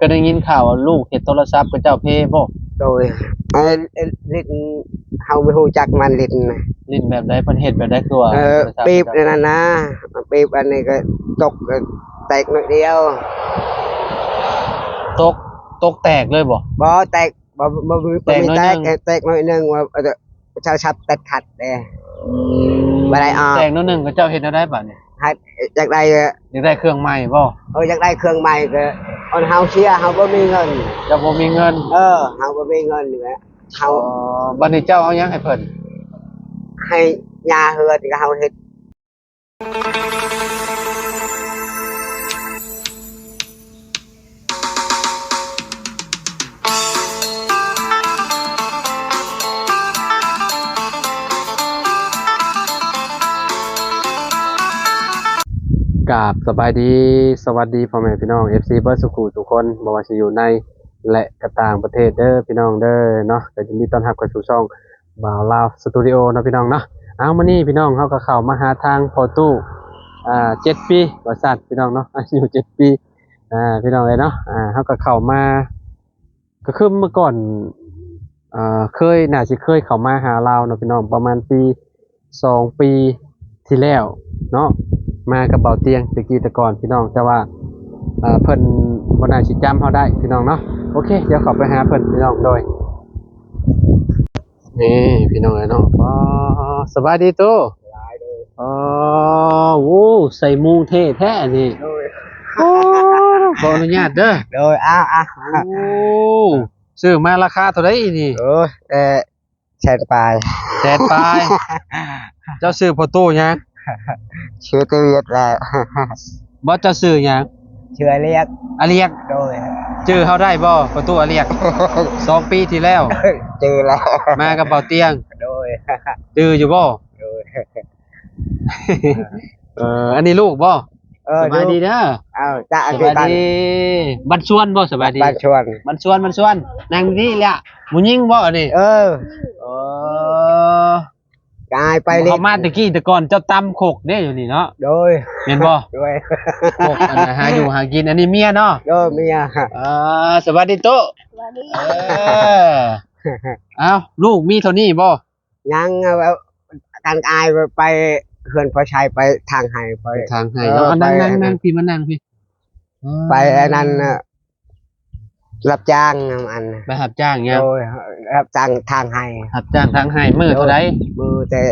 ກໍໄດ້ຍິນຂ່າວວ່າລູກເຮັດໂທລະສັບ ຂະເຈົ້າເພບໍ່? ໂດຍ ເອີ ເອີ ຫຼິ້ນ ເຮົາບໍ່ຮູ້ຈັກມັນຫຼິ້ນນະ. ຫຼິ້ນແບບໃດ? ເພິ່ນເຮັດແບບໃດ? ຄືວ່າ ເອີ ໂທລະສັບ ປີບນັ້ນນະ ປີບອັນນີ້ກໍຕົກ ກໍແຕກໜ້ອຍດຽວ. ຕົກ ຕົກແຕກເລີຍບໍ່? ບໍ່ແຕກ ບໍ່ ບໍ່ມີ ແຕກໜ້ອຍໜຶ່ງ ແຕກໜ້ອຍໜຶ່ງ ວ່າ ໂທລະສັບຕັດຂາດເດ້. ອືມ ບໍ່ໄດ້ອອກ ແຕກໜ້ອຍໜຶ່ງ ຂະເຈົ້າເຮັດແນວໃດບາດນີ້? ໃຫ້ ຢາກໄດ້ ຢາກໄດ້ເຄື່ອງໃໝ່ບໍ່? ເອີ ຢາກໄດ້ເຄື່ອງໃໝ່ ກໍອັນເຮົາເສຍ ເຮົາບໍ່ມີເງິນ. ເຈົ້າບໍ່ມີເງິນ? ເອີ ເຮົາບໍ່ມີເງິນນີ້ແຫຼະ ເຮົາ. ອໍ ບັດນີ້ເຈົ້າເອົາຫຍັງໃຫ້ເພິ່ນ? ໃຫ້ຍ່າເຮືອນທີ່ເຮົາເຮັດ. ກາບສະບາຍດີ ສະຫວັດດີພໍ່ແມ່ພີ່ນ້ອງ ເອັຟຊີ ເບິດສູ່ຄູ່ສູ່ຄົນ ບໍ່ວ່າຊິຢູ່ໃນ ແລະ ກະຕ່າງປະເທດເດີພີ່ນ້ອງເດີເນາະ. ກໍຍິນດີຕ້ອນຮັບເຂົ້າສູ່ຊ່ອງ ບ່າວລາວສະຕູດິໂອເນາະພີ່ນ້ອງເນາະ. ເອົາ ມື້ນີ້ພີ່ນ້ອງ ເຮົາກໍເຂົ້າມາຫາທາງພໍ່ຕູ້ ອ່າ ເຈັດປີ ວ່າຊັ້ນພີ່ນ້ອງເນາະ ອາຍຸເຈັດປີ ອ່າ ພີ່ນ້ອງເອີຍເນາະ. ອ່າ ເຮົາກໍເຂົ້າມາ ກໍຄືເມື່ອກ່ອນ ອ່າ ເຄີຍ ໜ້າຊິເຄີຍເຂົ້າມາຫາລາວເນາະພີ່ນ້ອງ ປະມານປີ ສອງປີທີ່ແລ້ວເນາະ ມາກັບເບົາຕຽງແຕ່ກີ້ແຕ່ກ່ອນພີ່ນ້ອງ ແຕ່ວ່າ ເອີ ເພິ່ນບໍ່ໜ້າຊິຈຳເຮົາໄດ້ພີ່ນ້ອງເນາະ. ໂອເຄ ດຽວເຂົ້າໄປຫາເພິ່ນພີ່ນ້ອງ. ໂດຍ ນີ້ພີ່ນ້ອງເອີຍເນາະ. ອໍ ສະບາຍດີຕູ້. ສະບາຍດີ. ອໍ ໂອ້ ໃສ່ໂມ່ງເທ່ແທ້ອັນນີ້. ໂດຍ ໂອ້ ຂໍອະນຸຍາດເດີ. ໂດຍ ອ້າວ ອ້າວ ໂອ້ ຊື້ມາລາຄາເທົ່າໃດນີ້? ໂອ້ ເອີ ແສນປາຍ. ແສນປາຍ. ເຈົ້າຊື່ພໍ່ຕູ້ຫຍັງ? ຊື່ຕະວຽດແຫຼະ. ບໍ່ ເຈົ້າຊື່ຫຍັງ? ຊື່ອາລຽກ. ອາລຽກ. ໂດຍ ຈື່ເຮົາໄດ້ບໍ່ ພໍ່ຕູ້ອາລຽກ? ສອງປີທີ່ແລ້ວ ຈື່ແລ້ວ ມາກັບເບົາຕຽງ. ໂດຍ ຈື່ຢູ່ບໍ່? ໂດຍ ເອີ ອັນນີ້ລູກບໍ່? ເອີ ສະບາຍດີເດີ. ເອົາ ຈະ ສະບາຍດີ ບັນຊວນບໍ່? ສະບາຍດີ ບັນຊວນ ບັນຊວນ ບັນຊວນ. ນັ່ງນີ້ແຫຼະ ຜູ້ຍິງບໍ່ອັນນີ້? ເອີ ເອີ ກາຍໄປເລີຍ ເຂົ້າມາແຕ່ກີ້ແຕ່ກ່ອນເຈົ້າຕຳຄົກເດ້ຢູ່ນີ້ເນາະ. ໂດຍ ແມ່ນບໍ່? ໂດຍ ຄົກອັນຫາຢູ່ຫາກິນ. ອັນນີ້ເມຍເນາະ? ໂດຍ ເມຍ. ເອີ ສະບາຍດີຕູ້. ສະບາຍດີ. ເອີ ເອົ້າ ລູກມີເທົ່ານີ້ບໍ່? ຍັງ ເອົາ ກັນອາຍໄປເຮືອນພໍ່ໄຊ ໄປທາງໄຮ່ ໄປທາງໄຮ່. ເອີ ເນາະ ນັ່ງ ນັ່ງ ນັ່ງ ພີ່ ມານັ່ງພີ່. ໄປອັນນັ້ນ ເອີ ຮັບຈ້າງນຳອັນ ໄປຮັບຈ້າງຫຍັງ? ໂດຍ ຮັບຈ້າງທາງໄຮ່. ຮັບຈ້າງທາງໄຮ່ ມື້ເທົ່າໃດ? ມື້ແຕ່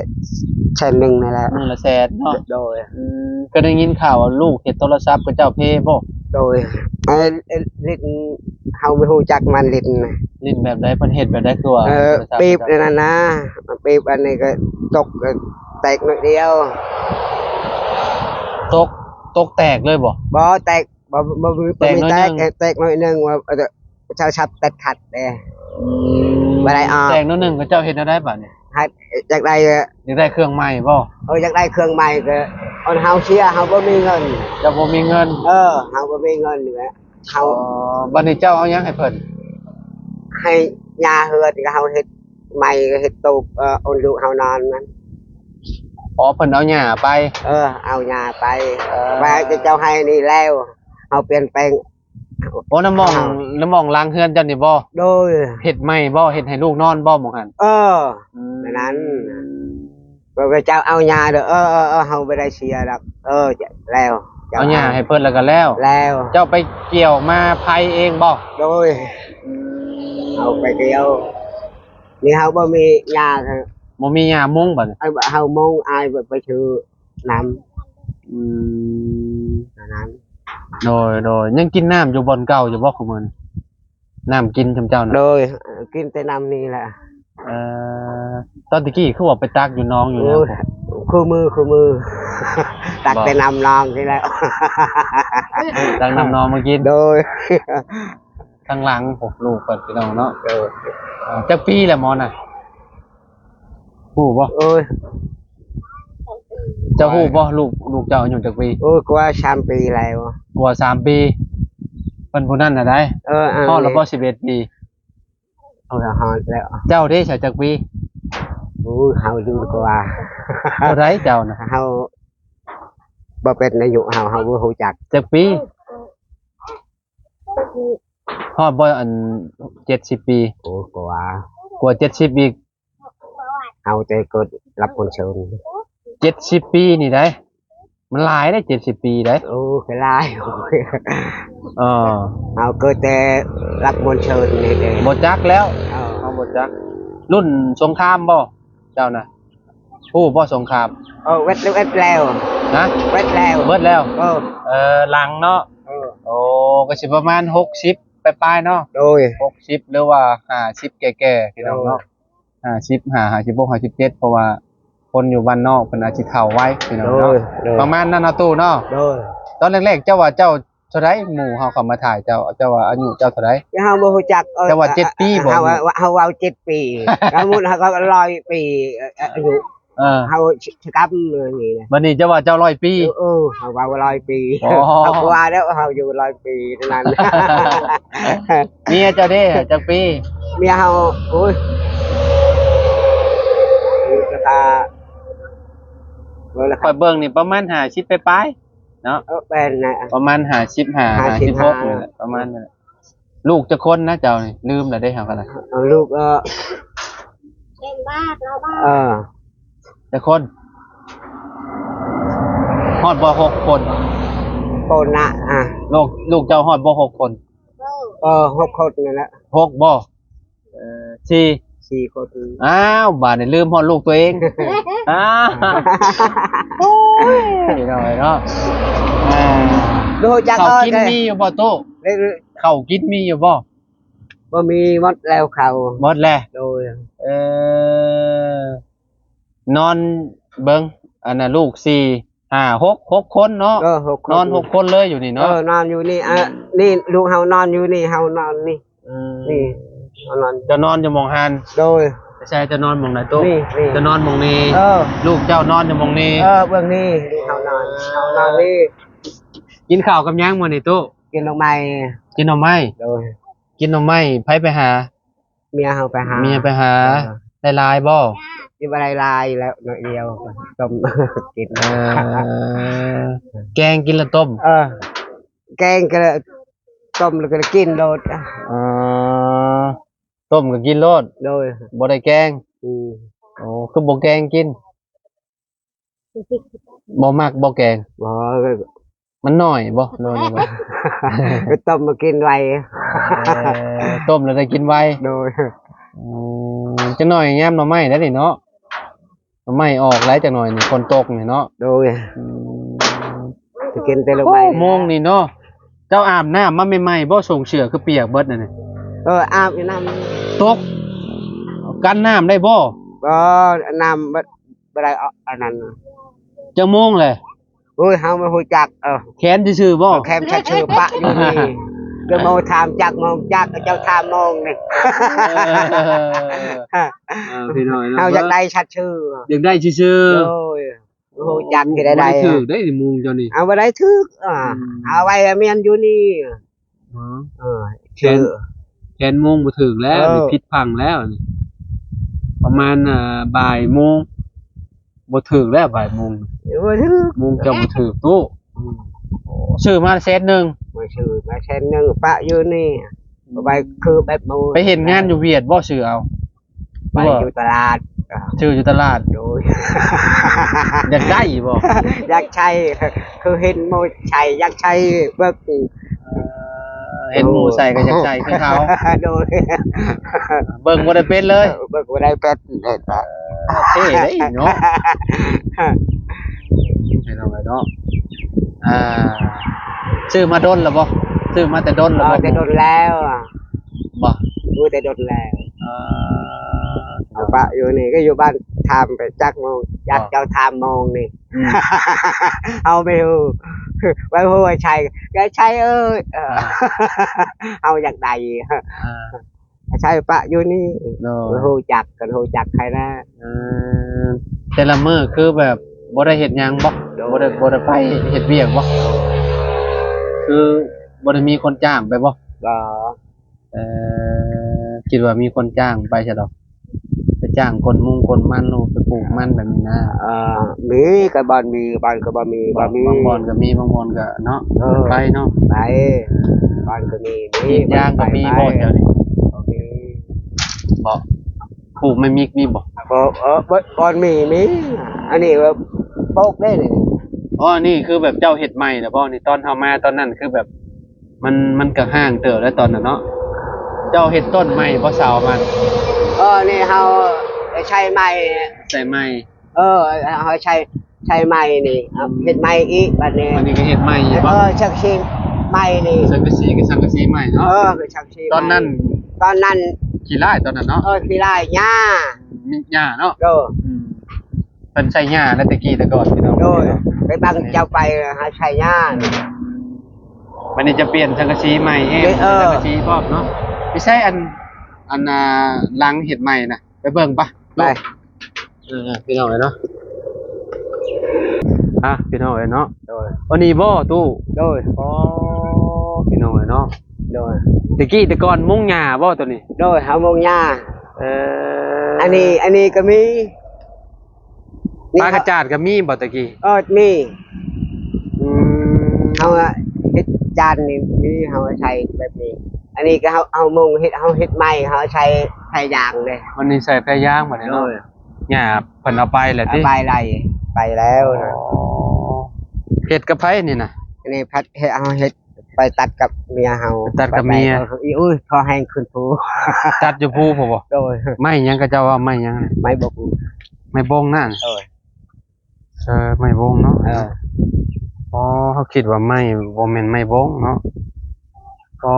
ແສນໜຶ່ງນັ້ນແຫຼະ ມື້ລະແສນເນາະ. ໂດຍ ອືມ ກໍໄດ້ຍິນຂ່າວວ່າລູກເຮັດໂທລະສັບ ຂະເຈົ້າເພບໍ່? ໂດຍ ເອີ ຫຼິ້ນ ເຮົາບໍ່ຮູ້ຈັກມັນຫຼິ້ນນະ. ຫຼິ້ນແບບໃດ? ເພິ່ນເຮັດແບບໃດ? ຄືວ່າ ເອີ ປີບນັ້ນນະ ປີບອັນນີ້ກໍຕົກ ກໍແຕກໜ້ອຍດຽວ. ຕົກ ຕົກແຕກເລີຍບໍ່? ບໍ່ແຕກ ບໍ່ ບໍ່ມີ ແຕກໜ້ອຍໜຶ່ງ ແຕກໜ້ອຍໜຶ່ງ ວ່າ ເອີ ໂທລະສັບຕັດຂາດເດ້. ອືມ ບໍ່ໄດ້ອອກ ແຕກໜ້ອຍໜຶ່ງ. ຂະເຈົ້າເຮັດແນວໃດບາດນີ້? ໃຫ້ ຢາກໄດ້ ຢາກໄດ້ເຄື່ອງໃໝ່ບໍ່? ເອີ ຢາກໄດ້ເຄື່ອງໃໝ່ ກໍອັນເຮົາເສຍ ເຮົາບໍ່ມີເງິນ. ເຈົ້າບໍ່ມີເງິນ? ເອີ ເຮົາບໍ່ມີເງິນນີ້ແຫຼະ ເຮົາ. ອໍ ບັດນີ້ເຈົ້າເອົາຫຍັງໃຫ້ເພິ່ນ? ໃຫ້ຍ່າເຮືອນທີ່ເຮົາເຮັດໃໝ່ ເຮັດໂຕບ ເອີ ອົນລູກເຮົານອນນັ້ນ. ອໍ ເພິ່ນເອົາຫຍ້າໄປ? ເອີ ເອົາຫຍ້າໄປ. ເອີ ວ່າເຈົ້າໃຫ້ນີ້ແລ້ວ ເຮົາປ່ຽນແປງ. ໂອ້ ນ້ຳໝອງ ນ້ຳໝອງຫຼັງເຮືອນເຈົ້ານີ້ບໍ່? ໂດຍ ເຮັດໃໝ່ບໍ່? ເຮັດໃຫ້ລູກນອນບໍ່ໝ່ອງຫັ້ນ? ເອີ ອືມ ນັ້ນ ເພິ່ນກໍເຈົ້າເອົາຫຍ້າເດີ. ເອີ ເອີ ເອີ ເຮົາບໍ່ໄດ້ເສຍດອກ. ເອີ ແລ້ວ ເຈົ້າເອົາຫຍ້າໃຫ້ເພິ່ນແລ້ວກໍແລ້ວ. ແລ້ວ ເຈົ້າໄປກ່ຽວມາໄພເອງບໍ່? ໂດຍ ອືມ ເຮົາໄປກ່ຽວ. ນີ້ເຮົາບໍ່ມີຫຍ້າ ບໍ່ມີຫຍ້າມຸງບັດນີ້. ເອີ ເຮົາມຸງ ອາຍໄປຊື້ ນຳ. ອືມ ອັນນັ້ນ. ໂດຍ ໂດຍ ຍັງກິນນ້ຳຢູ່ບ່ອນເກົ່າຢູ່ບໍ່ ຄຸມື້ນີ້? ນ້ຳກິນຈຳເຈົ້ານະ? ໂດຍ ກິນແຕ່ນ້ຳນີ້ແຫຼະ. ເອີ ຕອນຕະກີ້ຄືວ່າໄປຕັກຢູ່ໜອງຢູ່ຫຍັງ? ໂອ້ຍ ຄູ່ມື້ ຄູ່ມື້ ຕັກແຕ່ນ້ຳໜອງນີ້ແຫຼະ. ຕັກນ້ຳໜອງມາກິນ. ໂດຍ ທາງຫຼັງ ໂອ້ ລູກເພິ່ນ ພີ່ນ້ອງເນາະ. ໂດຍ ເອີ ຈັກປີແລ້ວໝໍນະ? ຮູ້ບໍ່? ໂອ້ຍ ເຈົ້າຮູ້ບໍ່? ລູກ ລູກເຈົ້າອາຍຸຈັກປີ? ໂອ້ຍ ກວ່າສາມປີແລ້ວ. ກວ່າສາມປີ. ເພິ່ນຜູ້ນັ້ນນະໄດ? ເອີ ຮອດແລ້ວບໍ່ສິບເອັດປີ? ເອີ ຮອດແລ້ວ. ເຈົ້າເດ ສາ ຈັກປີ? ໂອ້ຍ ເຮົາຢູ່ກວ່າ ເທົ່າໃດເຈົ້ານະ? ເຮົາບໍ່ເປັນອາຍຸເຮົາ ເຮົາບໍ່ຮູ້ຈັກ. ຈັກປີ? ເຈັດ ຮອດບໍ່ອັນເຈັດສິບປີ? ໂອ້ ກວ່າ ກວ່າເຈັດສິບອີກ. ເຮົາແຕ່ເກີດຮັບບຸນເຊີນ ເຈັດສິບປີນີ້ໄດ໋ ມັນຫຼາຍເດ້ ເຈັດສິບປີໄດ໋. ໂອ້ ກໍຫຼາຍ. ເອີ ເຮົາເກີດແຕ່ຮັບບຸນເຊີນນີ້ເດ້ ບໍ່ຈັກແລ້ວ. ເອີ ເຮົາບໍ່ຈັກ. ລຸ້ນສົງຄາມບໍ່ເຈົ້ານະ? ຮູ້ບໍ່ສົງຄາມ? ເອີ ເວັດ ເວັດແລ້ວ. ຮະ? ເວັດແລ້ວ ເບິດແລ້ວ. ເອີ ເອີ ຫຼັງເນາະ. ເອີ ໂອ້ ກໍຊິປະມານຫົກສິບປາຍໆເນາະ. ໂດຍ ຫົກສິບ ຫຼືວ່າຫ້າສິບແກ່ໆ ພີ່ນ້ອງເນາະ. ໂດຍ ຫ້າສິບຫ້າ ຫ້າສິບຫົກ ຫ້າສິບເຈັດ ເພາະວ່າຄົນຢູ່ບ້ານນອກເພິ່ນອາດຊິເຖົ້າໄວ ພີ່ນ້ອງເນາະ. ໂດຍ ໂດຍ ປະມານນັ້ນເນາະ ຕູ້ເນາະ. ໂດຍ ຕອນແລກໆ ເຈົ້າວ່າເຈົ້າເທົ່າໃດ? ໝູ່ເຮົາເຂົ້າມາຖ່າຍເຈົ້າ ເຈົ້າວ່າອາຍຸເຈົ້າເທົ່າໃດ? ເຮົາບໍ່ຮູ້ຈັກ. ເອີ ເຈົ້າວ່າເຈັດປີບໍ່? ເຮົາ ເຮົາເວົ້າເຈັດປີ ສະມຸດເຮົາກໍຮ້ອຍປີ ເອີ ອາຍຸ. ເອີ ເຮົາຊິກຳນີ້ນະ. ບັດນີ້ເຈົ້າວ່າເຈົ້າຮ້ອຍປີ? ເອີ ເອີ ເຮົາເວົ້າວ່າຮ້ອຍປີ. ອໍ ເຮົາກໍວ່າແລ້ວ ເຮົາຢູ່ຮ້ອຍປີນັ້ນ. ເມຍເຈົ້າເດ້ ຈັກປີ? ເມຍເຮົາ ໂອ້ຍ ອາຍຸລະກະ ຂ້ອຍເບິ່ງນີ້ປະມານຫ້າສິບປາຍໆເນາະ. ເອີ ແມ່ນນະ ປະມານຫ້າສິບຫ້າ ຫ້າສິບຫົກ ຫ້າສິບຫົກນີ້ແຫຼະ ປະມານນັ້ນແຫຼະ. ລູກຈັກຄົນນະເຈົ້ານີ້? ລືມແລ້ວເດ້ເຮົາກໍນະ. ເອົາລູກ ເອີ ເປັນບາດລາວບາດ. ເອີ ຈັກຄົນ? ຮອດບໍ່ຫົກຄົນ? ຄົນນະ ອາ ລູກ ລູກເຈົ້າຮອດບໍ່ຫົກຄົນ? ເອີ ຫົກຄົນນີ້ແຫຼະ. ຫົກບໍ່? ເອີ ສີ່ ສີ່ຄົນ. ອ້າວ ບາດນີ້ລືມຮອດລູກຕົວເອງ. ອ້າວ ໂອ້ຍ ນ້ອຍເນາະ. ເອີ ເຂົ້າກິນມີຢູ່ບໍ່ຕູ້? ເຂົ້າກິນມີຢູ່ບໍ່? ບໍ່ມີ ໝົດແລ້ວເຂົ້າ. ໝົດແລ້ວ? ໂດຍ ເອີ ນອນເບິ່ງ ອັນນ່າ ລູກສີ່ ຫ້າ ຫົກ ຫົກຄົນເນາະ. ເອີ ຫົກຄົນ ນອນຫົກຄົນເລີຍຢູ່ນີ້ເນາະ. ເອີ ນອນຢູ່ນີ້ ອາ ອືມ ນີ້ລູກເຮົານອນຢູ່ນີ້ ເຮົານອນນີ້. ອືມ ນີ້ເຮົານອນ ເຈົ້ານອນຢູ່ໝ່ອງຫັ້ນ. ໂດຍ ໃຊ່ ເຈົ້ານອນໝ່ອງໃດຕູ້? ນີ້ ນີ້ ເຈົ້ານອນໝ່ອງນີ້. ເອີ ລູກເຈົ້ານອນຢູ່ໝ່ອງນີ້. ເອີ ເບື້ອງນີ້ ນີ້ເຮົານອນ ເຮົານອນນີ້. ກິນເຂົ້າກັບຫຍັງມື້ນີ້ຕູ້? ກິນໜໍ່ໄມ້ ກິນໜໍ່ໄມ້. ໂດຍ ກິນໜໍ່ໄມ້ ໃຜໄປຫາ? ເມຍເຮົາໄປຫາ. ເມຍໄປຫາ. ເອີ ໄດ້ຫຼາຍບໍ່? ຊິບໍ່ໄດ້ຫຼາຍແລ້ວ ໜ້ອຍດຽວ ຕົ້ມກິນ. ເອີ ແກງກິນແລ້ວຕົ້ມ? ເອີ ແກງກໍຕົ້ມແລ້ວກໍກິນໂລດ. ອໍ ຕົ້ມກໍກິນໂລດ. ໂດຍ ບໍ່ໄດ້ແກງ. ອືມ ໂອ້ ຄືບໍ່ແກງກິນ? ບໍ່ມັກບໍ່ແກງ? ບໍ່ ມັນໜ້ອຍບໍ່? ໜ້ອຍບໍ່? ໄປຕົ້ມມາກິນໄວ. ເອີ ຕົ້ມແລ້ວໄດ້ກິນໄວ. ໂດຍ ອືມ ຈັກໜ້ອຍຍາມໜໍ່ໄມ້ແລ້ວນີ້ເນາະ ໜໍ່ໄມ້ອອກຫຼາຍ ຈັກໜ້ອຍນີ້ ຝົນຕົກນີ້ເນາະ. ໂດຍ ອືມ ໄປກິນແຕ່ໜໍ່ໄມ້. ໂອ້ ໂມງນີ້ເນາະ ເຈົ້າອາບນ້ຳມາໃໝ່ໆບໍ່? ສົ່ງເສື້ອຄືປຽກເບິດນັ້ນ. ເອີ ອາບຢູ່ນ້ຳ ຕົກ ກັນນ້ຳໄດ້ບໍ່? ບໍ່ ນ້ຳ ບໍ່ໄດ້ ອັນນັ້ນ. ຈັກໂມງແຫຼະ? ໂອ້ຍ ເຮົາບໍ່ຮູ້ຈັກ. ເອີ ແຂນຊື່ໆບໍ່? ແຂນຊື່ໆ ປະຢູ່ນີ້. ກໍມາຖາມຈັກໂມງ ຈັກ ເຈົ້າຖາມໂມງນີ້. ເອີ ເອີ ພີ່ນ້ອງເນາະ ເຮົາຢາກໄດ້ຊັດຊື່ ຢາກໄດ້ຊື່ໆ. ໂດຍ ບໍ່ຮູ້ຈັກຊິໄດ້ໃດ. ບໍ່ໄດ້ຖືກເດ້ໂມງເຈົ້ານີ້. ເອົາ ບໍ່ໄດ້ຖືກ. ເອົາໄວ້ແມ່ນຢູ່ນີ້. ອໍ ເອີ ແຂນ ແຂນໂມງບໍ່ຖືກແລ້ວ. ເອີ ນີ້ຜິດພັງແລ້ວນີ້ ປະມານ ອ່າ ບ່າຍໂມງ ບໍ່ຖືກແລ້ວ ບ່າຍໂມງ. ບໍ່ຖືກ ໂມງເຈົ້າບໍ່ຖືກຕູ້. ອືມ ຊື້ມາແສນໜຶ່ງ ຊື້ມາແສນໜຶ່ງ ປະຢູ່ນີ້. ໄປຄືແບບໝູ່ ໄປເຮັດງານຢູ່ຫວຽດບໍ່? ຊື້ເອົາ ໄປຢູ່ຕະຫຼາດ. ຊື້ຢູ່ຕະຫຼາດ. ໂດຍ ຢາກໄດ້ບໍ່? ຢາກໃຊ້ ຄືເຫັນໝູ່ໃຊ້ ຢາກໃຊ້ເບິ່ງ. ເອີ ເຫັນໝູ່ໃຊ້ກໍຢາກໃຊ້ຄືເຂົາ. ໂດຍ ເບິ່ງບໍ່ໄດ້ເປັນເລີຍ. ເອີ ເບິ່ງບໍ່ໄດ້ເປັນເລີຍ. ເອີ ເທ່ເດ້ເນາະ ພີ່ນ້ອງເອີຍເນາະ. ອ່າ ຊື້ມາດົນແລ້ວບໍ່? ຊື້ມາແຕ່ດົນແລ້ວບໍ່? ເອີ ແຕ່ດົນແລ້ວ. ບໍ່ ໂອ້ ແຕ່ດົນແລ້ວ. ເອີ ເອົາປະຢູ່ນີ້ ກໍຢູ່ບ້ານຖາມໄປຈັກໂມງ ຢາກເຈົ້າຖາມໂມງນີ້. ອືມ ເຮົາບໍ່ຮູ້ ໄວ້ຮູ້ວ່າໃຊ້ ຢາກໃຊ້ເອີຍ. ເອີ ອ່າ ເຮົາຢາກໄດ້. ອ່າ ໃຊ້ປະຢູ່ນີ້. ໂດຍ ຮູ້ຈັກກັນ ຮູ້ຈັກໃຄນະ. ເອີ ແຕ່ລະມື້ຄືແບບບໍ່ໄດ້ເຮັດຫຍັງບໍ່? ໂດຍ ບໍ່ໄດ້ ບໍ່ໄດ້ໄປເຮັດວຽກບໍ່? ຄືບໍ່ໄດ້ມີຄົນຈ້າງໄປບໍ່? ບໍ່. ເອີ ຄິດວ່າມີຄົນຈ້າງໄປຊະດອກ ໄປຈ້າງຂົນມຸງຂົນມັນ ຫຼືໄປປູກມັນແບບນີ້ນະ. ເອີ ມີ ກໍບ່ອນມີ ບ່ອນກໍບໍ່ມີ ບໍ່ມີ. ບາງບ່ອນກໍມີ ບາງບ່ອນກໍເນາະ. ເອີ ໄປເນາະ ໄປ. ບ້ານກໍມີ ມີ ກຣີດຢາງກໍມີບໍ່ແຖວນີ້? ບໍ່ມີ ບໍ່ ປູກໄມ້ມິກມີບໍ່? ບໍ່ ເອີ ບໍ່ ບ່ອນມີ ມີ ອັນນີ້ວ່າປົກໄດ້ນີ້. ອໍ ນີ້ຄືແບບເຈົ້າເຮັດໃໝ່ແລ້ວບໍ່ນີ້? ຕອນເຮົາມາຕອນນັ້ນຄືແບບ ມັນ ມັນກໍຮ້າງເຕີບແລ້ວຕອນນັ້ນເນາະ. ເຈົ້າເຮັດຕົ້ນໃໝ່ບໍ່ ເສົາມັນ? ເອີ ນີ້ເຮົາໃຊ້ໃໝ່ ໃຊ້ໃໝ່. ເອີ ເຮົາໃຊ້ ໃຊ້ໃໝ່ນີ້ ອືມ ເຮັດໃໝ່ອີກບັດນີ້. ບັດນີ້ກໍເຮັດໃໝ່ອີກບໍ່? ເອີ ສັງກະສີໃໝ່ນີ້ ສັງກະສີກໍສັງກະສີໃໝ່ເນາະ. ເອີ ສັງກະສີໃໝ່ ຕອນນັ້ນ ຕອນນັ້ນຂີ້ລ້າຍຕອນນັ້ນເນາະ. ເອີ ຂີ້ລ້າຍຫຍ້າ ມີຫຍ້າເນາະ. ໂດຍ ອືມ ເພິ່ນໃຊ້ຫຍ້າແລ້ວແຕ່ກີ້ແຕ່ກ່ອນພີ່ນ້ອງ. ໂດຍ ໄປບັງເຈົ້າໄປຫາໃຊ້ຫຍ້າ. ອືມ ບັດນີ້ຈະປ່ຽນສັງກະສີໃໝ່ເອງ ເອີ ສັງກະສີພ້ອມເນາະ. ໄປໃຊ້ອັນ ອັນ ອ່າ ຫຼັງເຮັດໃໝ່ນະ ໄປເບິ່ງປະ ໄປ. ເອີ ພີ່ນ້ອງເອີຍເນາະ ອ່ະ ພີ່ນ້ອງເອີຍເນາະ. ໂດຍ ອັນນີ້ບໍ່ຕູ້? ໂດຍ ອໍ ພີ່ນ້ອງເອີຍເນາະ. ໂດຍ ແຕ່ກີ້ແຕ່ກ່ອນມຸງຫຍ້າບໍ່ໂຕນີ້? ໂດຍ ເຮົາມຸງຫຍ້າ. ເອີ ອັນນີ້ ອັນນີ້ກໍມີ ນີ້ ປາກະຈາດກໍມີບໍ່ແຕ່ກີ້? ເອີ ມີ. ອືມ ເຮົາເຮັດຈານນີ້ ມີ ເຮົາໃຊ້ແບບນີ້. ອັນນີ້ກໍເຮົາ ເຮົາມຸງເຮັດ ເຮົາເຮັດໃໝ່ ເຮົາໃຊ້ໄຟຢາງເດ້. ມັນນີ້ໃຊ້ໄຟຢາງບັດນີ້ເນາະ. ໂດຍ ຫຍ້າເພິ່ນເອົາໄປແລ້ວຕິ? ເອົາໄປໄລ່ ໄປແລ້ວນະ. ອໍ ເຮັດກັບໃຜນີ້ນະ? ອັນນີ້ພັດເຮັດ ເຮົາເຮັດ ໄປຕັດກັບເມຍເຮົາ. ໄປຕັດກັບເມຍ. ໄປ ເອີ ຂໍແຮງຂຶ້ນພູ ຕັດຢູ່ພູພຸ້ນບໍ່? ໂດຍ ໄມ້ຫຍັງ ເຂົາເຈົ້າວ່າໄມ້ຫຍັງ? ໄມ້ບົງ ໄມ້ບົງນັ້ນ. ໂດຍ ເອີ ໄມ້ບົງເນາະ. ເອີ ອໍ ເຮົາຄິດວ່າໄມ້ ບໍ່ແມ່ນໄມ້ບົງເນາະ. ອໍ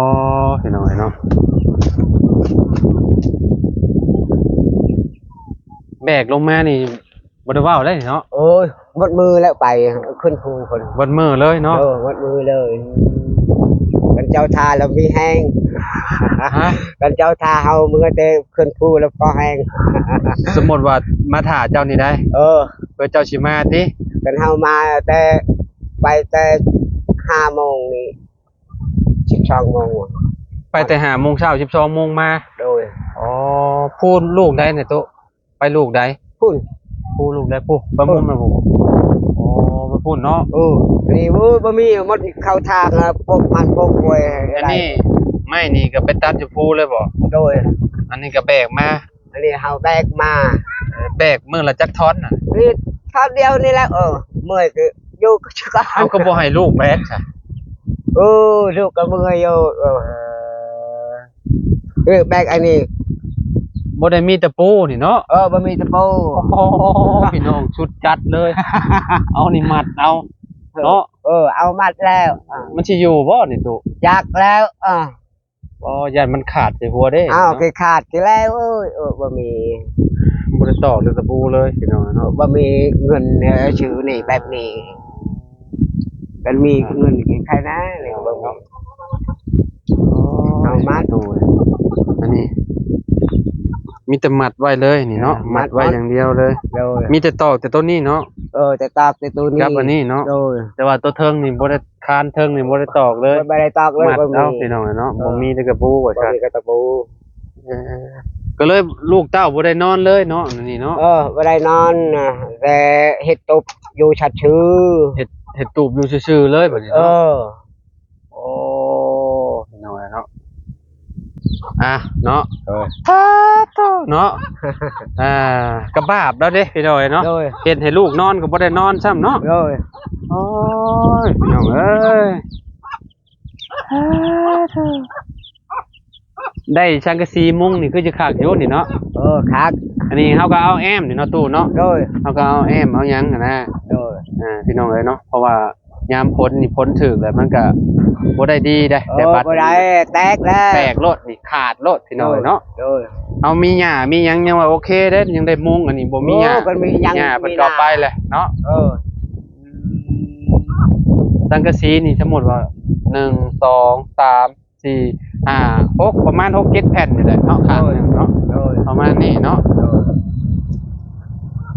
ພີ່ນ້ອງເອີຍເນາະ ແບກລົງມານີ້ ບໍ່ໄດ້ເວົ້າໄດ້ເນາະ. ໂອ້ຍ ໝົດມື້ແລ້ວ ໄປຂຶ້ນພູພຸ້ນ ໝົດມື້ເລີຍເນາະ. ເອີ ໝົດມື້ເລີຍ. ຄັນເຈົ້າຖ້າແລ້ວມີແຮງ. ຮະ? ຄັນເຈົ້າຖ້າເຮົາເມືອແຕ່ຂຶ້ນພູແລ້ວພໍແຮງ. ສົມມຸດວ່າມາຖ້າເຈົ້ານີ້ໄດ໋. ເອີ ເພື່ອເຈົ້າຊິມາຕິ? ຄັນເຮົາມາແຕ່ ໄປແຕ່ຫ້າໂມງນີ້ ສິບສອງໂມງ ໄປແຕ່ຫ້າໂມງເຊົ້າ ສິບສອງໂມງມາ. ໂດຍ ອໍ ພູລູກໃດນະໂຕ? ໄປລູກໃດ? ພຸ້ນ ພູລູກໃດ? ພຸ້ນ ໄປມຸມນະພຸ້ນ. ອໍ ໄປພຸ້ນເນາະ. ເອີ ນີ້ ໂອ້ຍ ບໍ່ມີ ໝົດເຂົ້າທາງ ແລ້ວ ປົກມັນປົກກວຍ. ອັນນີ້ໄມ້ນີ້ກໍໄປຕັດຢູ່ພູເລີຍບໍ່? ໂດຍ ອັນນີ້ກໍແບກມາ. ອັນນີ້ເຮົາແບກມາ. ເອີ ແບກມື້ລະຈັກທ່ອນນະ? ນີ້ທ່ອນດຽວນີ້ແຫຼະ. ເອີ ເມື່ອຍຄືຢູ່ກໍ ເອົາ ກໍບໍ່ໃຫ້ລູກແບກຊະ. ເອີ ລູກກໍເມື່ອຍຢູ່. ເອີ ເອີ ເອີ ແບກອັນນີ້ ບໍ່ໄດ້ມີຕະປູນີ້ເນາະ. ເອີ ບໍ່ມີຕະປູ. ໂອ້ ພີ່ນ້ອງ ສຸດຈັດເລີຍ. ເອົານີ້ມັດເອົາເນາະ. ເອີ ເອົາມັດແລ້ວ. ມັນຊິຢູ່ບໍ່ນີ້ຕູ້? ຈັກແລ້ວ. ເອີ ອໍ ຢ້ານມັນຂາດໃສ່ຫົວເດ້. ອ້າວ ເນາະ ຄືຂາດຊິແລ້ວ. ໂອ້ຍ ເອີ ບໍ່ມີ ບໍ່ໄດ້ຕອກເລີຍຕະປູເລີຍພີ່ນ້ອງເນາະ. ບໍ່ມີເງິນ ເອີ ຊື້ນີ້ແບບນີ້. ຄັນມີເງິນກິນໄຄນະນີ້ ເບິ່ງເນາະ. ອໍ ເອົາມາຕູ້ ອັນນີ້ມີແຕ່ມັດໄວ້ເລີຍນີ້ເນາະ. ເອີ ມັດໄວ້ ມັດ ຢ່າງດຽວເລີຍ. ໂດຍ ມີແຕ່ຕອກແຕ່ໂຕນີ້ເນາະ. ເອີ ແຕ່ຕອກແຕ່ໂຕນີ້ ກັບອັນນີ້ເນາະ. ໂດຍ ແຕ່ວ່າໂຕເທິງນີ້ບໍ່ໄດ້ ຄານເທິງນີ້ບໍ່ໄດ້ຕອກເລີຍ. ບໍ່ໄດ້ຕອກເລີຍ. ມັດເອົາ ບໍ່ມີ ພີ່ນ້ອງເນາະ. ເອີ ບໍ່ມີແຕ່ກະປູວ່າ ບໍ່ ຊະ ມີແຕ່ກະປູ. ເອີ ກໍເລີຍລູກເຕົ້າບໍ່ໄດ້ນອນເລີຍເນາະ ອັນນີ້ເນາະ. ເອີ ບໍ່ໄດ້ນອນນະ ແຕ່ເຮັດຕູບຢູ່ຊື່ໆ. ເຮັດ ເຮັດຕູບຢູ່ຊື່ໆເລີຍບັດນີ້ເນາະ. ເອີ ໂອ້ ພີ່ນ້ອງເນາະ. ອ່ະເນາະ. ເອີ ສາທຸເນາະ. ອ່າ ກະບາບແລ້ວເດ້ພີ່ນ້ອງເນາະ. ໂດຍ ເຮັດໃຫ້ລູກນອນກໍບໍ່ໄດ້ນອນຊ້ຳເນາະ. ໂດຍ ໂອ້ຍ ພີ່ນ້ອງເອີຍ ສາທຸ. ໄດ້ສັງກະສີມຸງນີ້ຄືຈະຄັກຢູ່ນີ້ເນາະ. ເອີ ຄັກ. ອັນນີ້ເຮົາກໍເອົາແອ້ມນີ້ເນາະ ຕູ້ເນາະ. ໂດຍ ເຮົາກໍເອົາແອ້ມເອົາຫຍັງຫັ້ນນະ. ໂດຍ ອ່າ ພີ່ນ້ອງເອີຍເນາະ ເພາະວ່າ ຍາມຝົນນີ້ ຝົນຖືກແລ້ວມັນກະບໍ່ໄດ້ດີເດ້. ເອີ ແຕ່ບັດນີ້ບໍ່ໄດ້ ແຕກແລ້ວ ແຕກໂລດນີ້ ຂາດໂລດພີ່ນ້ອງເນາະ. ໂດຍ ໂດຍ ເຮົາມີຫຍ້າມີຫຍັງຍັງວ່າໂອເຄເດ້ ຍັງໄດ້ມຸງ. ອັນນີ້ບໍ່ມີຫຍ້າ. ໂອ້ ຄັນມີຫຍ້າ ຫຍ້າເພິ່ນກໍເອົາໄປແລ້ວເນາະ. ເອີ ສັງກະສີນີ້ ສົມມຸດວ່າ ໜຶ່ງ ສອງ ສາມ ສີ່ ຫ້າ ຫົກ ປະມານ ຫົກ ເຈັດ ແຜ່ນນີ້ແຫຼະເນາະ ຂ້າງໜຶ່ງເນາະ. ໂດຍ ປະມານນີ້ເນາະ. ໂດຍ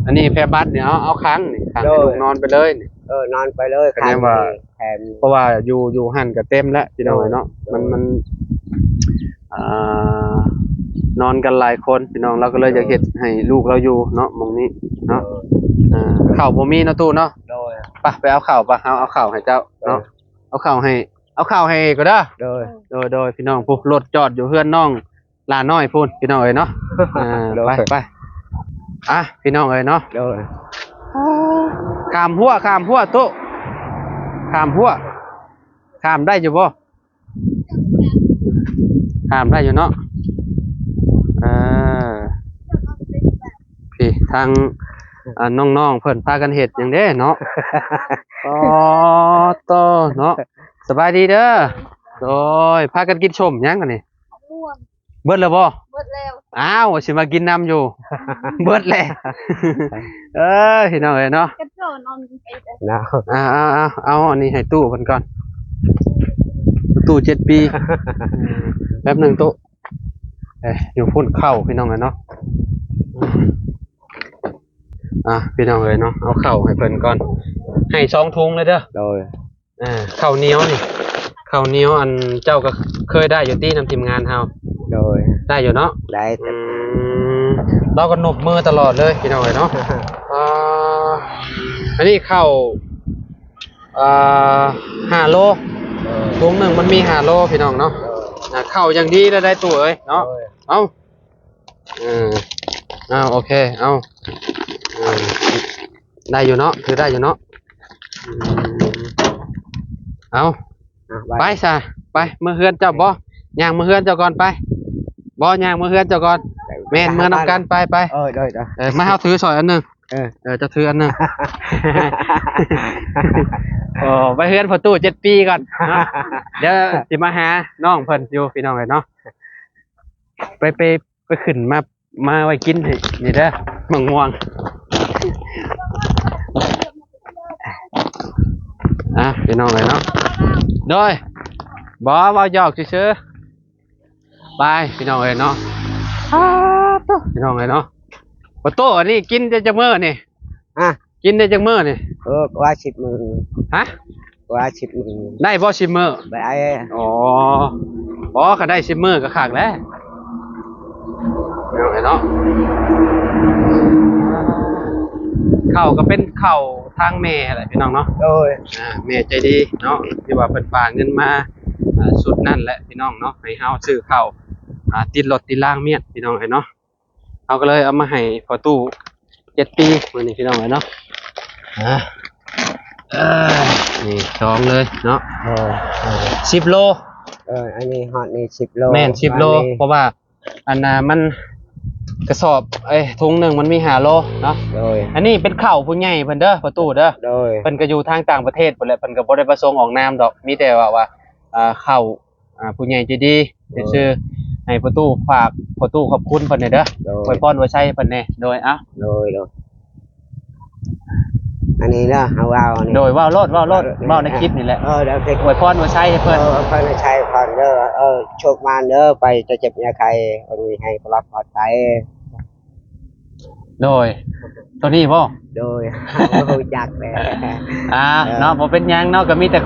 ອັນນີ້ແຜ່ບັດນີ້ ເອົາ ເອົາຄັງນີ້ ຄັງໃຫ້ ໂດຍ ລູກນອນໄປເລີຍນີ້. ເອີ ນອນໄປເລີຍ ຄັງນີ້ ວ່າ ແຜ່ນ ເພາະວ່າຢູ່ ຢູ່ຫັ້ນກໍເຕັມແລ້ວພີ່ນ້ອງເນາະ. ໂດຍ ມັນ ມັນ ອ່າ ນອນກັນຫຼາຍຄົນພີ່ນ້ອງ ລາວກໍເລີຍຢາກເຮັດໃຫ້ລູກລາວຢູ່ເນາະ ໝ່ອງນີ້ເນາະ. ໂດຍ ອ່າ ເຂົ້າບໍ່ມີເນາະ ຕູ້ເນາະ. ໂດຍ ໄປ ໄປເອົາເຂົ້າ ໄປ ເຮົາເອົາເຂົ້າໃຫ້ເຈົ້າເນາະ. ໂດຍ ເອົາເຂົ້າໃຫ້ ເອົາເຂົ້າໃຫ້ກໍເດີ. ໂດຍ ໂດຍ ໂດຍ ພີ່ນ້ອງ ພຸ້ນ ລົດຈອດຢູ່ເຮືອນນ້ອງຫຼ້ານ້ອຍພຸ້ນ ພີ່ນ້ອງເອີຍເນາະ. ອ່າ ໂດຍ ໄປ ໄປ ອ່ະ ພີ່ນ້ອງເອີຍເນາະ. ໂດຍ ຂ້າມຮົ້ວ ຂ້າມຮົ້ວ ໂຕະ ຂ້າມຮົ້ວ ຂ້າມໄດ້ຢູ່ບໍ່? ຂ້າມໄດ້ຢູ່ເນາະ. ເອີ ພີ່ ທາງ ອ່າ ນ້ອງໆເພິ່ນພາກັນເຮັດຫຍັງເດ້ເນາະ? ອໍ ໂຕເນາະ. ສະບາຍດີເດີ. ໂດຍ ພາກັນກິນສົ້ມຫຍັງອັນນີ້? ເບິດແລ້ວບໍ່? ເບິດແລ້ວ. ອ້າວ ຊິມາກິນນຳຢູ່. ເບິດແລ້ວ. ເອີ ພີ່ນ້ອງເອີຍເນາະ. ເອົາ ເອົາ ເອົາ ເອົາອັນນີ້ໃຫ້ຕູ້ເພິ່ນກ່ອນ. ຕູ້ເຈັດປີ. ແປັບໜຶ່ງຕູ້. ເອີ ຢູ່ພຸ້ນເຂົ້າ ພີ່ນ້ອງເອີຍເນາະ. ອ່າ ພີ່ນ້ອງເອີຍເນາະ ເອົາເຂົ້າໃຫ້ເພິ່ນກ່ອນ ໃຫ້ສອງຖົງເລີຍເດີ. ໂດຍ ເອີ ເຂົ້າໜຽວນີ້ ເຂົ້າໜຽວ ອັນ ເຈົ້າກໍເຄີຍໄດ້ຢູ່ຕິນຳທີມງານເຮົາ? ໂດຍ ໄດ້ຢູ່ເນາະ. ໄດ້. ອືມ ລາວກໍນົບມືຕະຫຼອດເລີຍ ພີ່ນ້ອງເອີຍເນາະ. ອ່າ ອັນນີ້ເຂົ້າ ອ່າ ຫ້າໂລ. ໂດຍ ຖົງໜຶ່ງມັນມີຫ້າໂລ ພີ່ນ້ອງເນາະ. ໂດຍ ອ່າ ເຂົ້າຢ່າງດີແລ້ວໄດ໋ຕູ້ເອີຍເນາະ. ໂດຍ ເອົາ ເອີ ເອົາ ໂອເຄ ເອົາ ເອີ ໄດ້ຢູ່ເນາະ ຖືໄດ້ຢູ່ເນາະ. ອືມ ເອົາ ອ່ະ ໄປ ໄປຊະ ໄປເມືອເຮືອນເຈົ້າບໍ? ຍ່າງເມືອເຮືອນເຈົ້າກ່ອນ ໄປ. ບໍ່ ຍ່າງເມືອເຮືອນເຈົ້າກ່ອນ. ແມ່ນ ເມືອນຳກັນ ໄປ ໄປ. ເອີ ໂດຍ ໂດຍ ເອີ ມາ ເຮົາຖືຊ່ອຍອັນໜຶ່ງ. ເອີ ເອີ ເຈົ້າຖືອັນໜຶ່ງ. ໂອ້ ໄປເຮືອນພໍ່ຕູ້ເຈັດປີກ່ອນເນາະ. ດຽວຊິມາຫານ້ອງເພິ່ນຢູ່ ພີ່ນ້ອງເອີຍເນາະ. ໄປ ໄປ ໄປຂຶ້ນມາ ມາໄວ້ກິນໃຫ້ນີ້ເດີ ໝາກມ່ວງ. ອ່ະ ພີ່ນ້ອງເອີຍເນາະ. ໂດຍ ບໍ່ ເວົ້າຢອກຊື່ໆ. ໄປ ພີ່ນ້ອງເອີຍເນາະ. ອ້າ ໂທ້ ພີ່ນ້ອງເອີຍເນາະ. ບໍ່ໂຕ ອັນນີ້ກິນໄດ້ຈັກມື້ນີ້? ຮະ? ກິນໄດ້ຈັກມື້ນີ້? ເອີ ກວ່າສິບມື້. ຮະ? ກວ່າສິບມື້. ໄດ້ບໍ່ສິບມື້? ໄດ້. ອໍ ອໍ ຄັນໄດ້ສິບມື້ກໍຄັກແລ້ວ ເນາະ. ເຂົ້າກໍເປັນເຂົ້າທາງແມ່ແຫຼະ ພີ່ນ້ອງເນາະ. ໂດຍ ອ່າ ແມ່ໃຈດີເນາະ ທີ່ວ່າເພິ່ນຝາກເງິນມາ ອ່າ ຊຸດນັ້ນແຫຼະ ພີ່ນ້ອງເນາະ ໃຫ້ເຮົາຊື້ເຂົ້າ ອ່າ ຕິດລົດຕິດລາງມຽນ ພີ່ນ້ອງເອີຍເນາະ. ເຮົາກໍເລີຍເອົາມາໃຫ້ພໍ່ຕູ້ເຈັດປີມື້ນີ້ ພີ່ນ້ອງເອີຍເນາະ. ອ່າ ເອີ ນີ້ສອງເລີຍເນາະ. ເອີ ເອີ ສິບໂລ. ເອີ ອັນນີ້ຮອດນີ້ສິບໂລ. ແມ່ນ ສິບໂລ ເພາະວ່າ ອັນນ່າ ມັນກະສອບ ເອີຍ ຖົງໜຶ່ງມັນມີຫ້າໂລເນາະ. ໂດຍ ອັນນີ້ເປັນເຂົ້າຜູ້ໃຫຍ່ເພິ່ນເດີ ພໍ່ຕູ້ເດີ. ໂດຍ ເພິ່ນກໍຢູ່ທາງຕ່າງປະເທດພຸ້ນແຫຼະ ເພິ່ນກໍບໍ່ໄດ້ປະສົງອອກນາມດອກ ມີແຕ່ວ່າ ວ່າ ເອີ ເຂົ້າ ອ່າ ຜູ້ໃຫຍ່ໃຈດີ ໂດຍ ຊື່ໆ ໃຫ້ພໍ່ຕູ້ ຝາກພໍ່ຕູ້ຂອບຄຸນເພິ່ນແດ່ເດີ. ໂດຍ ອວຍພອນອວຍໄຊໃຫ້ເພິ່ນແດ່. ໂດຍ ເອົ້າ ໂດຍ ໂດຍ ອັນນີ້ເນາະ ເຮົາເວົ້ານີ້. ໂດຍ ເວົ້າໂລດ ເວົ້າໂລດ. ເອີ ເວົ້າໃນຄລິບນີ້ແຫຼະ. ເອີ ໂດຍ ອວຍພອນອວຍໄຊໃຫ້ເພິ່ນ. ເອີ ອວຍພອນອວຍໄຊໃຫ້ເພິ່ນເດີ. ເອີ ໂຊກໝານເດີ ໄປເຈັບຢ່າໄຂ້ ເພິ່ນມີໃຫ້ປະຫຼອດປອດໄພ. ໂດຍ ໂຕນີ້ບໍ່? ໂດຍ ເຮົາບໍ່ຮູ້ຈັກແຫຼະ. ອ່າ ເອີ ເນາະ ບໍ່ເປັນຫຍັງເນາະ ກໍມີແຕ່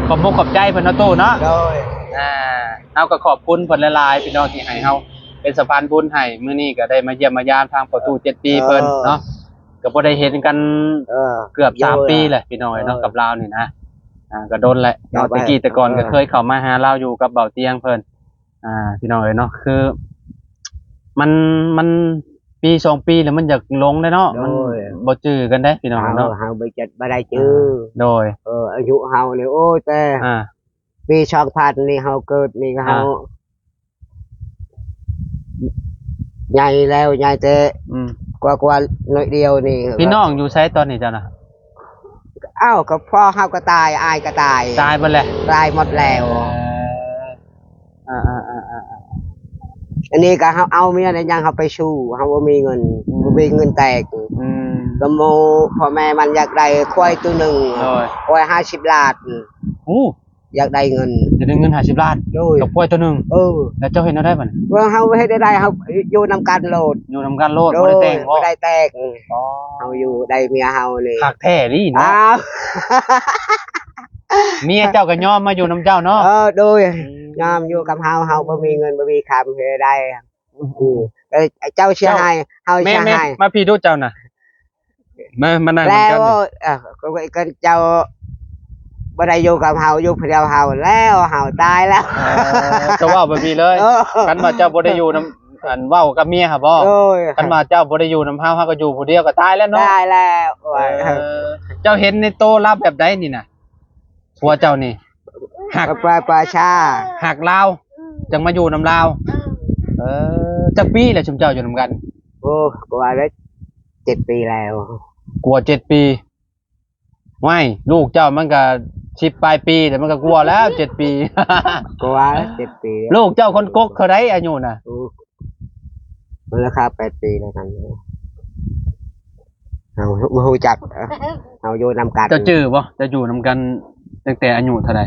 ຂອບມຸກຂອບໃຈເພິ່ນເນາະ ຕູ້ເນາະ. ໂດຍ ອ່າ ເຮົາກໍຂອບຄຸນເພິ່ນຫຼາຍໆ ພີ່ນ້ອງທີ່ໃຫ້ເຮົາເປັນສະພານບຸນໃຫ້ ມື້ນີ້ກໍໄດ້ມາຢ້ຽມມາຢາມທາງພໍ່ຕູ້ເຈັດປີເພິ່ນເນາະ. ເອີ ກໍບໍ່ໄດ້ເຫັນກັນ ເອີ ເກືອບສາມປີແຫຼະ ພີ່ນ້ອງເອີຍເນາະ. ເອີ ກັບລາວນີ້ນະ ອ່າ ກໍດົນແຫຼະເນາະ. ແຕ່ກີ້ແຕ່ກ່ອນກໍເຄີຍເຂົ້າມາຫາລາວຢູ່ກັບເບົາຕຽງເພິ່ນ. ອ່າ ພີ່ນ້ອງເອີຍເນາະ ຄືມັນ ມັນປີສອງປີແລ້ວມັນຢາກຫຼົງແລ້ວເນາະ. ໂດຍ ມັນບໍ່ຈື່ກັນເດ້ ພີ່ນ້ອງເນາະ. ເຮົາ ເຮົາບໍ່ຈັດ ບໍ່ໄດ້ຈື່. ໂດຍ ເອີ ອາຍຸເຮົານີ້ ໂອ້ຍ ແຕ່ ອ່າ ປີສອງພັນນີ້ເຮົາເກີດນີ້ ອ່າ ເຮົາໃຫຍ່ແລ້ວ ໃຫຍ່ແຕ່ ອືມ ກວ່າ ກວ່າໜ້ອຍດຽວນີ້. ພີ່ນ້ອງຢູ່ໃສຕອນນີ້ເຈົ້ານະ? ເອົ້າ ກໍພໍ່ເຮົາກໍຕາຍ ອ້າຍກໍຕາຍ ຕາຍໝົດແລ້ວ ຕາຍໝົດແລ້ວ. ເອີ ອ່າໆໆໆ ອັນນີ້ກໍເຮົາເອົາເມຍແລ້ວຍັງເຮົາໄປສູ້ ເຮົາບໍ່ມີເງິນ ອືມ ບໍ່ມີເງິນແຕກ. ອືມ ກໍໝູ່ພໍ່ແມ່ມັນຢາກໄດ້ຄວາຍໂຕໜຶ່ງ ໂດຍ ຄວາຍຫ້າສິບລ້ານ. ໂອ້ ຢາກໄດ້ເງິນ ຢາກໄດ້ເງິນຫ້າສິບລ້ານ. ໂດຍ ກັບຄວາຍໂຕໜຶ່ງ. ເອີ ແລ້ວເຈົ້າເຮັດແນວໃດບັດນີ້? ວ່າເຮົາເຮັດໄດ້ ເຮົາຢູ່ນຳກັນໂລດ ຢູ່ນຳກັນໂລດ. ໂດຍ ບໍ່ໄດ້ແຕ່ງບໍ່? ບໍ່ໄດ້ແຕ່ງ. ອໍ ເຮົາຢູ່ໄດ້ເມຍເຮົານີ້ ຄັກແທ້ນີ້ເນາະ. ອ້າວ ເມຍເຈົ້າກໍຍອມມາຢູ່ນຳເຈົ້າເນາະ. ເອີ ໂດຍ ອືມ ຍອມຢູ່ກັບເຮົາ ເຮົາບໍ່ມີເງິນບໍ່ມີຄຳເຮັດໄດ້. ອືມ ເອີ ເຈົ້າເສຍຫາຍ ເຈົ້າ ເຮົາເສຍຫາຍ. ມາ ມາພີ້ດູເຈົ້ານະ ມາ ມານັ່ງນຳກັນ. ແລ້ວ ເອີ ກໍເຈົ້າ ບໍ່ໄດ້ຢູ່ກັບເຮົາ ຢູ່ຜູ້ດຽວເຮົາແລ້ວ ເຮົາຕາຍແລ້ວ. ເອີ ເຈົ້າເວົ້າແບບນີ້ເລີຍ. ເອີ ຄັນວ່າເຈົ້າບໍ່ໄດ້ຢູ່ນຳ ອັນ ເວົ້າກັບເມຍຫັ້ນບໍ? ໂດຍ. ຄັນວ່າເຈົ້າບໍ່ໄດ້ຢູ່ນຳເຮົາ ເຮົາກໍຢູ່ຜູ້ດຽວກໍຕາຍແລ້ວເນາະ. ຕາຍແລ້ວ. ໂອ້ຍ ເອີ ເຈົ້າເຫັນໃນໂຕລາວແບບໃດນີ້ນະ? ຜົວເຈົ້ານີ້ ຮັກ ປາ ປາຊາ ຮັກລາວ ຈັ່ງມາຢູ່ນຳລາວ. ເອີ ຈັກປີແລ້ວຊຸມເຈົ້າຢູ່ນຳກັນ? ໂອ້ ກວ່າແລ້ວ ເຈັດປີແລ້ວ. ກວ່າເຈັດປີ. ຫວ້າຍ ລູກເຈົ້າມັນກະສິບປາຍປີ ແຕ່ມັນກະກວ່າແລ້ວ ເຈັດປີ. ກວ່າເຈັດປີ. ລູກເຈົ້າຄົນກົກເທົ່າໃດອາຍຸນະ? ໂອ້ ມັນລາຄາແປດປີແລ້ວກັນ. ເຮົາບໍ່ຮູ້ຈັກ ເຮົາຢູ່ນຳກັນ. ເຈົ້າຈື່ບໍ່? ເຈົ້າຢູ່ນຳກັນຕັ້ງແຕ່ອາຍຸເທົ່າໃດ?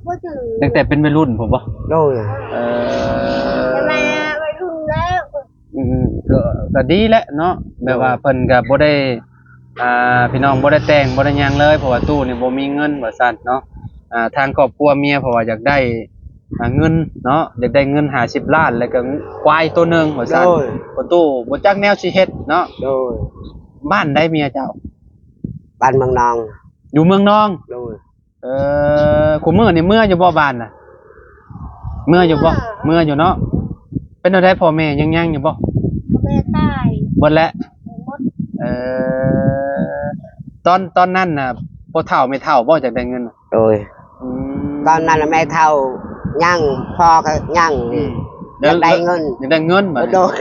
ບໍ່ຈື່. ຕັ້ງແຕ່ເປັນໄວລຸ້ນພຸ້ນບໍ່? ໂດຍ. ເອີ ແຕ່ວ່າໄວລຸ້ນແລ້ວ. ອືມ ກໍ ກໍດີແຫຼະເນາະ ແບບວ່າ ໂດຍ ເພິ່ນກໍບໍ່ໄດ້ ອ່າ ພີ່ນ້ອງບໍ່ໄດ້ແຕ່ງ ບໍ່ໄດ້ຫຍັງເລີຍ ເພາະວ່າຕູ້ນີ້ບໍ່ມີເງິນວ່າຊັ້ນເນາະ. ອ່າ ທາງຄອບຄົວເມຍ ເພາະວ່າຢາກໄດ້ ອ່າ ເງິນເນາະ ຢາກໄດ້ເງິນຫ້າສິບລ້ານ ແລ້ວກໍຄວາຍໂຕໜຶ່ງວ່າຊັ້ນ. ໂດຍ. ພໍ່ຕູ້ບໍ່ຈັກແນວຊິເຮັດເນາະ. ໂດຍ. ບ້ານໃດເມຍເຈົ້າ? ບ້ານເມືອງນອງ. ຢູ່ເມືອງນອງ? ໂດຍ. ເອີ ຄູ່ມື້ນີ້ເມືອຢູ່ບໍ່ບ້ານນະ? ເມືອຢູ່ບໍ່? ເມືອ. ເມືອຢູ່ເນາະ. ເປັນແນວໃດ ພໍ່ແມ່ຍັງ ຍັງຢູ່ບໍ່? ພໍ່ແມ່ຕາຍ ເບິດແລ້ວ. ເບິດ. ເອີ ຕອນ ຕອນນັ້ນນະ ພໍ່ເຖົ້າແມ່ເຖົ້າບໍ່ຢາກໄດ້ເງິນ? ໂດຍ. ອືມ ຕອນນັ້ນນະແມ່ເຖົ້າຍັງ ພໍ່ກໍຍັງ. ອືມ ຢາກໄດ້ເງິນ ຢາກໄດ້ເງິນບາດນີ້. ໂດຍ.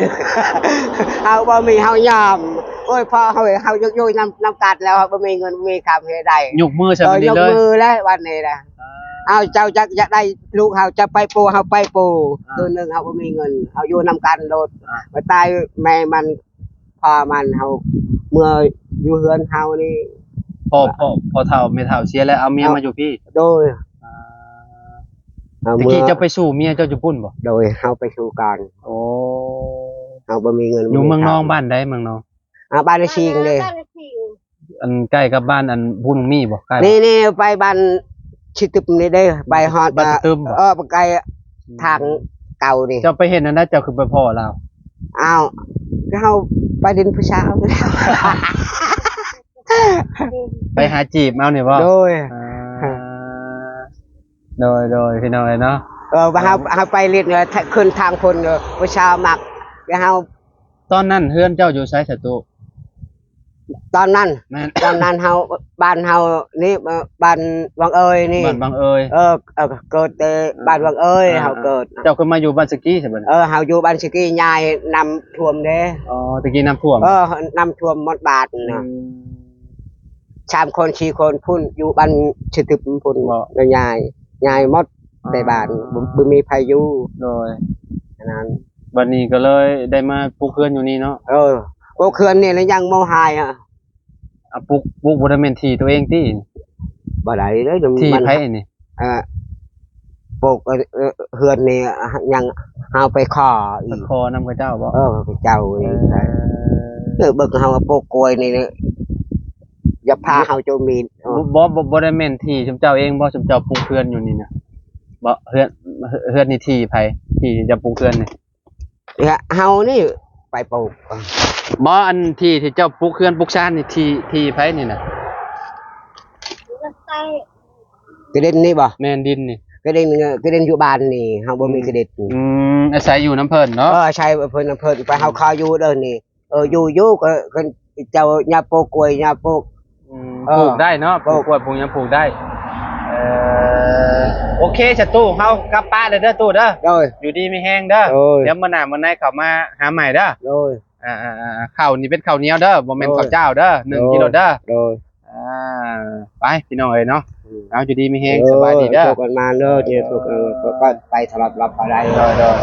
ເຮົາບໍ່ມີ ເຮົາຍອມ. ໂອ້ຍ ພໍ່ເຮົາ ເຮົາຢູ່ນຳ ນຳກັນແລ້ວ ເຮົາບໍ່ມີເງິນ ບໍ່ມີຄຳເຮັດໃດ. ຍົກມືໃສ່ບາດນີ້ເລີຍ. ຍົກມືແລ້ວບາດນີ້ນະ. ເອົາ ເຈົ້າຢາກ ຢາກໄດ້ລູກເຮົາ ເຈົ້າໄປປູ່ ເຮົາໄປປູ່. ອ່າ ຄືໜຶ່ງ ເຮົາບໍ່ມີເງິນ ເຮົາຢູ່ນຳກັນໂລດ. ອ່າ ມາຕາຍແມ່ມັນ ພໍ່ມັນ ເຮົາເມືອຢູ່ເຮືອນເຮົານີ້. ພໍ່ ພໍ່ ພໍ່ເຖົ້າແມ່ເຖົ້າເສຍແລ້ວ ເອົາເມຍມາຢູ່ພີ້. ໂດຍ. ອ່າ ເອົາເມືອ. ຕະກີ້ເຈົ້າໄປສູ່ເມຍເຈົ້າຢູ່ພຸ້ນບໍ່? ໂດຍ ເຮົາໄປສູ່ກ່ອນ. ໂອ້ ເຮົາບໍ່ມີເງິນ. ຢູ່ເມືອງນອງ ບໍ່ມີຄຳ. ບ້ານໃດເມືອງນອງ? ອ່າ ບ້ານນາຊິງເດ້. ບ້ານນາຊິງ. ອັນໃກ້ກັບບ້ານອັນພູນມີບໍ່? ໃກ້ບໍ່? ນີ້ ນີ້ໄປບ້ານຊິຕຶບນີ້ເດ້ ໄປຮອດບ້ານຊິຕຶບບໍ່? ເອີ ໄປໃກ້ທາງເກົ່ານີ້. ເຈົ້າໄປເຫັນອັນໃດ ເຈົ້າຄືໄປພໍ້ລາວ? ອ້າວ ເຮົາໄປຫຼິ້ນຜູ້ສາວ ໄປຫາຈີບເອົານີ້ບໍ່? ໂດຍ. ອ່າ ໂດຍ ໂດຍ ພີ່ນ້ອງເອີຍເນາະ. ເອີ ເຮົາ ເຮົາໄປຫຼິ້ນ ເອີ ຂຶ້ນທາງພຸ້ນ ເອີ ຜູ້ສາວມັກ ແລ້ວເຮົາ ຕອນນັ້ນເຮືອນເຈົ້າຢູ່ໃສ ສະຕູ? ຕອນນັ້ນ ແມ່ນ ຕອນນັ້ນເຮົາ ບ້ານເຮົານີ້ ເອີ ບ້ານວັງເອີຍນີ້. ບ້ານວັງເອີຍ. ເອີ ເອີ ເກີດແຕ່ ອ່າ ບ້ານວັງເອີຍ. ອ່າ ເຮົາເກີດ. ເຈົ້າຄືມາຢູ່ບ້ານສະກີຊະບັດນີ້? ເອີ ເຮົາຢູ່ບ້ານສະກີ ຍ້າຍນ້ຳຖ້ວມເດ້. ອໍ ຕະກີ້ນ້ຳຖ້ວມ. ເອີ ນ້ຳຖ້ວມໝົດບ້ານນະ. ອືມ ສາມຄົນສີ່ຄົນພຸ້ນ ຢູ່ບ້ານຊິຕຶບພຸ້ນ. ບໍ່ ແລ້ວຍ້າຍ ຍ້າຍໝົດ. ອ່າ ແຕ່ບ້ານ ບໍ່ ບໍ່ມີໃຜຢູ່. ໂດຍ. ອັນນັ້ນ ບັດນີ້ກໍເລີຍໄດ້ມາປຸກເຮືອນຢູ່ນີ້ເນາະ. ເອີ ປຸກເຮືອນນີ້ແລ້ວຍັງບໍ່ຫາຍ. ອ່າ ປຸກ ປຸກບໍ່ໄດ້ແມ່ນທີ່ຕົວເອງຕິ? ບໍ່ໄດ້ເດ້. ທີ່ໃຜນີ້? ເອີ ປຸກ ເອີ ເຮືອນນີ້ຍັງເຮົາໄປຂໍອີກ. ໄປຂໍນຳເຂົາເຈົ້າບໍ່? ເອີ ເຂົາເຈົ້າອີກ. ເອີ ເບິ່ງເຮົາປູກກ້ວຍນີ້ ຢ່າພາເຮົາຈົນມີ. ບໍ່ ບໍ່ ບໍ່ໄດ້ແມ່ນທີ່ຊຸມເຈົ້າເອງບໍ່? ຊຸມເຈົ້າປຸກເຮືອນຢູ່ນີ້ນະ ບໍ່? ເຮືອນ ເຮືອນນີ້ທີ່ໃຜ? ທີ່ຈະປຸກເຮືອນນີ້ ເຮົານີ້ໄປປູກ. ບໍ່ ອັນທີ່ ທີ່ເຈົ້າປຸກເຮືອນປຸກຊານນີ້ ທີ່ ທີ່ໃຜນີ້ນະ? ທີ່ດິນນີ້ບໍ່? ແມ່ນ ດິນນີ້. ທີ່ດິນ ທີ່ດິນຢູ່ບ້ານນີ້ ເຮົາບໍ່ມີທີ່ດິນ. ອືມ ອາໄສຢູ່ນຳເພິ່ນເນາະ. ເອີ ອາໄສເພິ່ນ ນຳເພິ່ນໄປ. ເຮົາຂໍຢູ່ເດີນີ້. ເອີ ຢູ່ ຢູ່ ກໍ ກໍເຈົ້າຢ່າປູກກ້ວຍ ຢ່າປູກ. ອືມ ເອີ ປູກໄດ້ເນາະ ປູກກ້ວຍ ປູກຫຍັງປູກໄດ້. ເອີ ໂອເຄ ສະຕູ້ ເຮົາກັບປະແລ້ວເດີຕູ້ເດີ. ໂດຍ. ຢູ່ດີມີແຮງເດີ. ໂດຍ. ດຽວມື້ໜ້າມື້ໃນເຂົ້າມາຫາໃໝ່ເດີ. ໂດຍ. ອ່າໆໆ ເຂົ້ານີ້ເປັນເຂົ້າໜຽວເດີ ບໍ່ແມ່ນເຂົ້າຈ້າວເດີ. ໂດຍ. ໜຶ່ງກິໂລເດີ. ໂດຍ. ອ່າ ໄປພີ່ນ້ອງເອີຍເນາະ. ອືມ ເອົາ ຢູ່ດີມີແຮງ. ໂດຍ. ສະບາຍດີເດີ. ໂຊກໝານເດີ. ໂຊກ ເອີ ໄປ ໄປສະຫຼັບ ຫຼັບໄປໄດ້. ໂດຍ ໂດຍ.